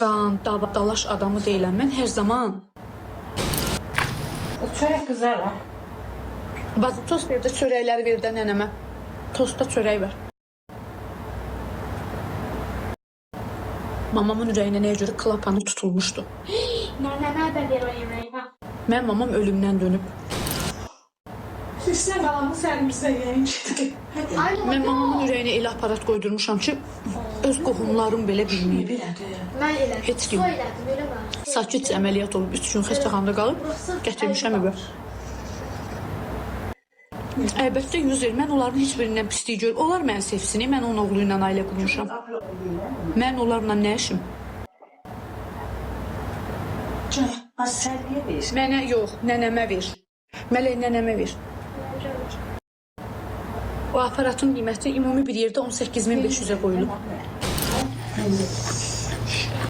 Qan, dava, dalaş adamı deyiləm. Mən hər zaman O çörək qızar ha. Bazı tost ver də çörəkləri ver də nənəmə. Tostda çörək var. Mamamın ürəyinə nəyə görə klapanı tutulmuşdu. Nənəmə də ver o yeməyi. Ha. Mən mamam ölümdən dönüb. Üstüne qalanı sərmizə yeyin. Ay mama. Mən mamamın ürəyinə elə aparat qoydurmuşam ki, öz qohumlarım belə bilməyib. Belədir. Mən elədim. Heç kim. Su elədim, eləmə. Sakit əməliyyat olub, 3 gün xəstəxanada qalıb, gətirmişəm evə. Əlbəttə 100 il. Mən onların heç birindən pislik görüb. Onlar məni sevsin. Mən onun oğlu ilə ailə qurmuşam. Mən onlarla nə işim? Can, az sərgiyə ver. Mənə yox, nənəmə ver. Mələk nənəmə ver. O aparatın qiyməti ümumi bir yerdə 18.500-ə qoyulub.